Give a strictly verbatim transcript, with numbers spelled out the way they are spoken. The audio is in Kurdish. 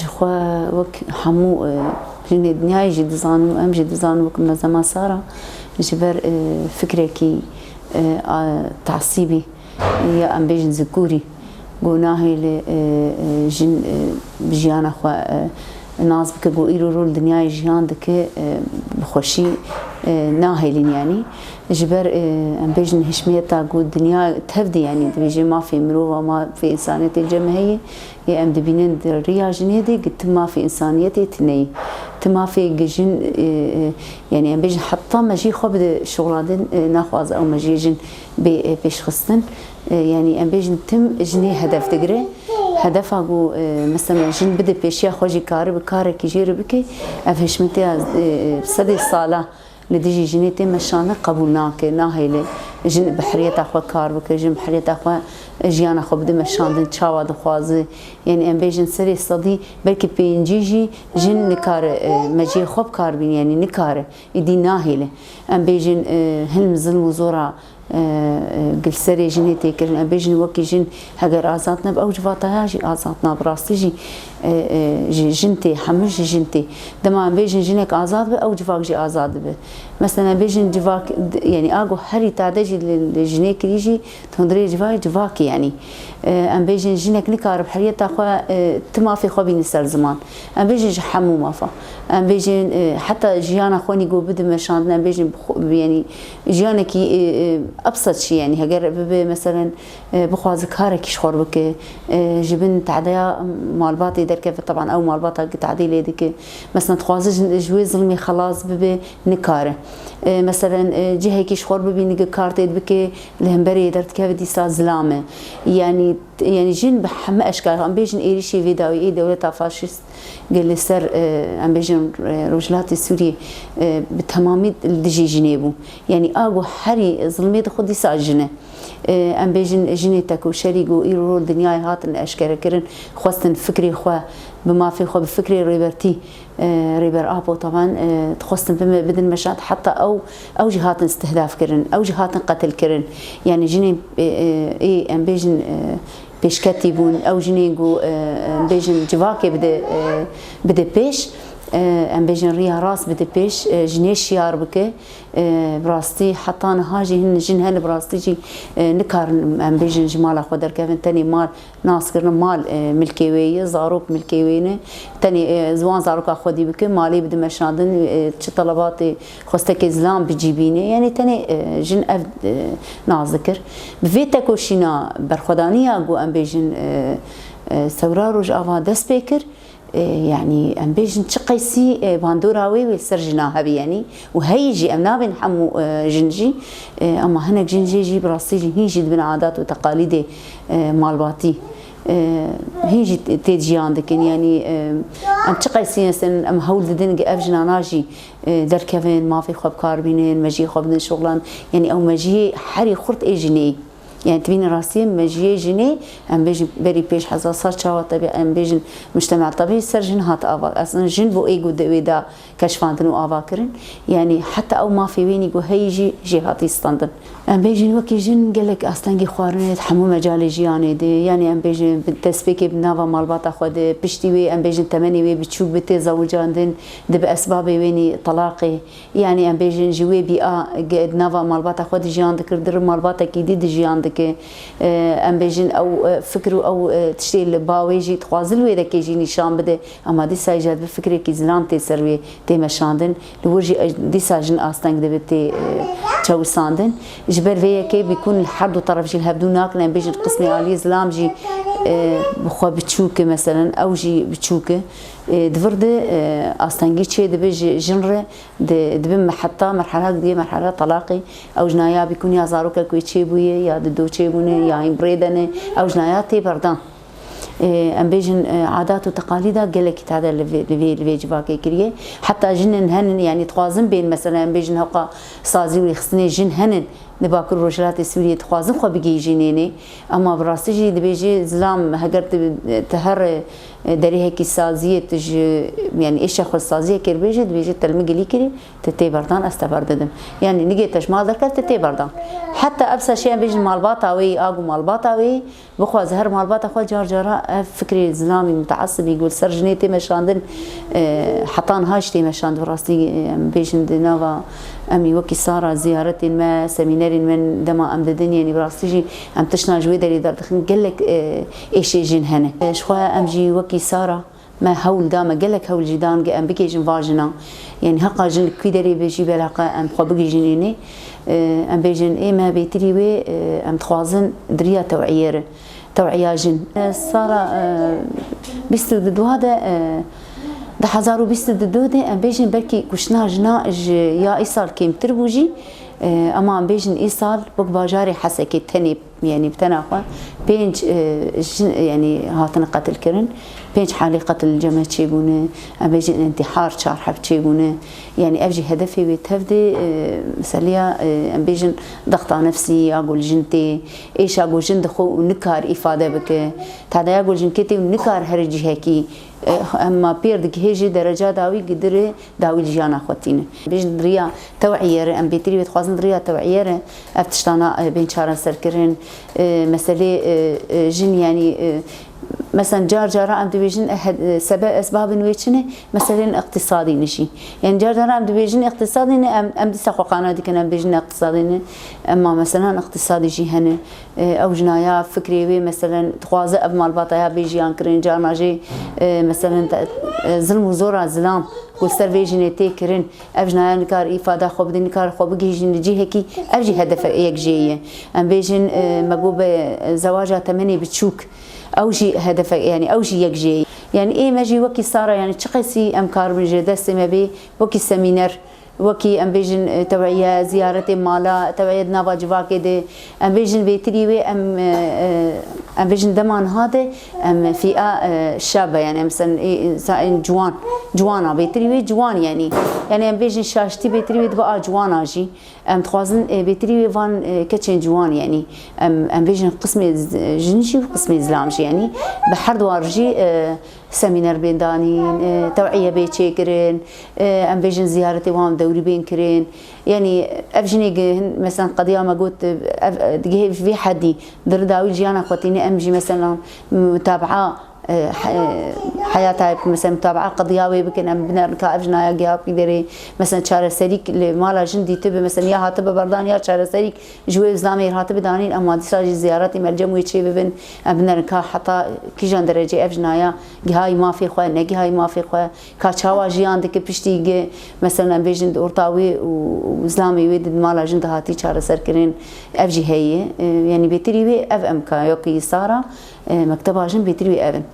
Ji xwe wek hemû, e, jinê dinyayê jî dizanin û em jî dizanin wek mezema Sara ji ber, e, fikrekî, e, a, tasîbî ya em bêjin zikûrî ku nahêle, e, e, jin, e, bi jiyana xwe, e, nas bike ku îro rol dinyayê jiyan dike, e, bi xweşî, e, nahêlin yanî. Ji ber, e, em bêjin hişmiyeta ku dinya tevdî yanî dibêje mafê mirova, mafê însaniyetê cem heye. Yê em dibînin di riya jinê de gi ti mafê însaniyetê tineyî. Ti mafê gi jin, e, e, yanî em bêjin heta mejiyê xwe bide şoxla din, e, naxwaze ew mejiyê jin bê, e, pêşxistin. E, yanî em bêjin tim jinê hedef digire. Hedefa ku, e, mesela jin bide pêşiya xwe jî karibe karekî jê re bike, ev hişmetiya, e, e, sedê sala li dijî jinê tê meşandin qebûl nake, nahêle. Jin bi heriyeta xwe kar bike, jin bi heriyeta xwe jiyana xwe bide meşandin, çawa dixwaze. Yanî em bêjin serê sedî, belkî pêncî jî jin nikare, e, meciyê xwe bi kar bîne, yanî nikare, îdî nahêle. Em bêjin, e, hilm, zilm û zora, e, e, gi li serê jinê tê kirin. Em bêjin wekî jin heger azad nebe, ew civataya jî azad nabe. Rastî jî, e, e, ji jin tê, hemû ji jin tê. Dema em bêjin jinek azad be, ew civak jî azad dibe. Mesela em bêjin civak, d-, yanî a ku herî tade jî li, li jinê kirî jî, hundirê civakê civakê yanî. E, em bêjin jinek nikare bi heriyeta xwe, e, ti mafê xwe bîne ser ziman. Em bêjin ji hemû mafa. Em bêjin, e, heta jiyana xwe nî ku bide meşandin, em bêjin bi xwe, yanî jiyanekî, e, e, ebset jî yanî heger bibe meselen, e, bixwaze karekî ji xwe re bike, e, ji bin tedeya malbatê derkeve, teban ew malbata ki tedê lê dike. Mesela dixwaze ji, ji wê zilmê xelas bibe, nikare. E, meselen, e, cihekî ji xwe re bibîne ki kar tê dibike, li hemberê derdikeve dîsa zilam e. Yanî, yanî jin bi heme eşkal, em bêjin êrîşê vê dawî ê dewleta faşîst gi li ser, e, em bêjin, e, Rojhilatê Sûriyê, e, bi temamî li dijî jinê bû. Yanî a ku herî zilmê dixwe dîsa jin e. E, em bêjin jinê tekoşerî ku îro rol dinyayê hatin eşkerekirin, xwestin fikrê xwe bi mafê xwe, bi fikrê Rêbertî, e, Rêber Apo taban, e, dixwestin bime-, bidin meşand, heta ew, ew jî hatin stihdaf kirin, ew jî hatin qetil kirin. Yanî jinên, e, e, ê, em bêjin, e, pêşketî bûn, ew jinên ku, e, em bêjin civakê bide, e, bide pêş, e, em bêjin riya rast bide pêş, e, jinê şiyar bike. E, bi rastî heta niha jî hin jin hene bi rastî jî, e, nikarin em bêjin ji mala xwe derkevin, tenê mal nas kirin, mal, e, milkê wê ye, zarok milkê wê ne. Tenê, e, ziwan zaroka xwedî bike, malê bide meşandin, e, çi telebatê, xwestekê zilam bicîbîne. Yanî tenê, e, jin ev, e, nas dikir. Bi vê tekoşîna berxwedaniya ku em bêjin, e, e, Sewra Rojava dest pê kir, e, yanî em bêjin çi qeysî, e, bandora wê wê li ser jina hebî yanî û heyî jî em nabên hemû, e, jin jî, e, ema hinek jin jê jî bi rastî jî hîn jî dibin adat û teqalîdê, e, malbatî, e, hîn jî tê jiyan dikin. Yanî, e, em çi qeysî hestin, em hewl didin ki ev jinana jî, e, derkevin, mafê xwe bi kar bînin, mejiyê xwe bidin şoxlan. Yanî ew mejiyê herî xurt ê jinê. Yanî tibînin rastiyê mejiyê jinê, em bêjin berî pênc hezar sal çawa tebî, em bêjin mujtema tebî ser jin hat ava. Aslında jin bo ê ku di wê de keşfandin û ava kirin. Yanî heta ew mafê wênî ku heyî jî jê hatî standin. Em bêjin wekî jin gelek astengî xwarinê di hemû mecalê jiyanê de. Yanî em bêjin bi destpêkê bi nava malbata xwe de, piştî wê em bêjin temenê wê biçûk bi tê zewicandin, di bi esbabê wênî telaqê. Yanî em bêjin ji wê bîa ge-, di nava malbata xwe dijiyan dikir, di malbatekî dî dijiyan dike. E, em bêjin ew, e, fikir û ew, e, tiştê li ba wê jî dixwaze li wê dekê jî nîşan bide. Ema dîsa jî bi fikrekî zilam tê ser wê tê meşandin. Li wir jî, e, dîsa jin asteng dibe tê, e, çewisandin. Ji ber vê yekê bîkûn li her du teref jî li hevdû nakin. Em bêjin qismê aliyê zilam jî, e, bi xwe biçûk e, meselen ew jî biçûk e. E, di vir de, e, astengî çê dibe ji jin re. Di, dibin me-, heta merhela gidiye merhela telaqê. Ew jina ya bîkûn ya zarokek wê çêbûye, ya di do çêbûne, ya hîn bi rê de ne. Ew jina ya tê berdan. Ê, em bêjin, e, adat û teqalîda gelekî tade li vê, li vê, li vê civakê kiriye. Heta jinin henin, yanî dixwazin bên, mesela em bêjin hewqa sazî û rêxistinê jin henin. Li Bakur Rojhilatê Sûriyê dixwazin xwe bigihîjînênê, ema bi rastî jî dibêje zilam, heger tu, tu her, e, derihekî saziyê tu ji, yanî êşa xwe saziyekê dibêje, dibêje te li min gilî kirî, tu tê berdan, ez te berdidim. Yanî nigê te ji mal derket, tu tê berdan. Heta ev saşiyan bêjin malbata wê yî, a ku malbata wê yî, bixwaze her malbata xwe car cara ev fikrê zilamî, mutaesibî ku li ser jinê tê meşandin, e, heta niha jî tê meşand. Bi rastî, e, em bêjin di nava em ê wekî Sara ziyaretên me, semînerên me dema em didin, yanî bi rastî jî em tiştna ji wê derê derdixin, gelek, e, êşê jin hene. E, ji xwe em jî wekî Sara me hewl da, me gelek hewl jî dan, em bigihêjin va jina. Yanî heqa jin li kî derê be jî belaqa em xwe bigihîjinênê. E, em bêjin ê me bêtirî wê, e, em dixwazin di riya tewiyê re, tewiya jin. E, sala, e, bîst û du de, e, du hezar û bîst û du de em bêjin belkî kuştina jina ji ya îsal kêmtir bû jî, e, ema em bêjin îsal wek bajarê Hesekê tenê, yanî bi tena xwe pênc, e, jin, yanî hatine qetilkirin. Pênc halê qetil li cem me çêbûne. Em bêjin întîhar çar heb çêbûne. Yanî ev jî hedefê wê tev de, e, meseleya, e, em bêjin dexta nefsî ya ku li jin tê, êşa ku jin dixwe û nikar îfade bike. Tehdaya ku li jinkê tê û nikar here cihekî, e, ema pêr digihê jî dereca dawî gidirê dawî li jiyana xwe tîne. Bêjin di riya tewiyê re, em bêtirî wê dixwazin di riya tewiyê re ev tiştana, e, bên çareserkirin. E, meselê, e, e, jin, yanî, e, mesela car cara em dibêjin, e, he-, e, sebe-, esbabên wê çi ne? Meselên iqtîsadî ne jî. Yanî car cara em dibêjin iqtîsadî ne, em, em dîsa xwe qane dikin, em bêjin iqtîsadî ne. Ema meselan iqtîsadî jî hene. E, ew jinaya fikrê wê, meselen, dixwaze ev malbata ya bê jiyan kirin, carna jî, e, meselen, te-, e, zilm û zora zilam ku li ser vê jinê tê kirin, ev jinaya nikar îfada xwe bidin, nikar xwe bigihîjin li cihekî, ev jî hedefe yek jê ye. Em bêjin, e, me got be, e, zewaja temenê biçûk, ew jî hedefe, yanî ew jî yek jê ye. Yanî ê me jî wekî Sara, yanî çiqasî em karibin ji destê me bê, wekî semîner, wekî em bêjin, e, tewiye, ziyaretê mala, tewiye di nava civakê de, em bêjin bêtirî wê, em, e, e, em bêjin dema niha de, em fîa, e, şabe, yanî em sen, e, e, sa-, e, ciwan, ciwana bêtirî wê ciwan, yanî, yanî em bêjin şaştî bêtirî wê dibe a ciwana jî. Em dixwazin, e, bêtirî wê van, e, keçên ciwan, yanî em, em bêjin qismê z-, jin jî û qismê zilam jî, yanî bi her duwar jî, e, semîner bên danîn, e, tewiye bê çêkirin, e, em bêjin ziyaretê wan dewrî bên kirin. Yanî ev jinê gi-, hin, mesela qediya me got, e, ev, e, digihê vê hedî, di ri dawî jiyana xwe tîne, em jî mesela mutabaa, e, he-, heyata, mesela mutabaa qediya wê bikin, em binerin ka ev jinaya giha kî derê, mesela çareserîk li mala jin dîtibe, mesela ya hatibe berdan ya çareserîk ji wê zilamê hatibe danîn, ema dîsa jî ziyaretê me li cem wê çê bibin, em binerin ka heta kîjan derecê ev jinaya gihayî mafê xwe, negihayî mafê xwe, ka çawa jiyan dike piştî gi, mesela em bêjin di orta wê û, û zilamê wê di mala jin dihatî çareserkirin, ev jî heye. E, yanî bêtirî wê ev em ka, ya ku Sara, e, mekteba jin bêtirî wê ev in.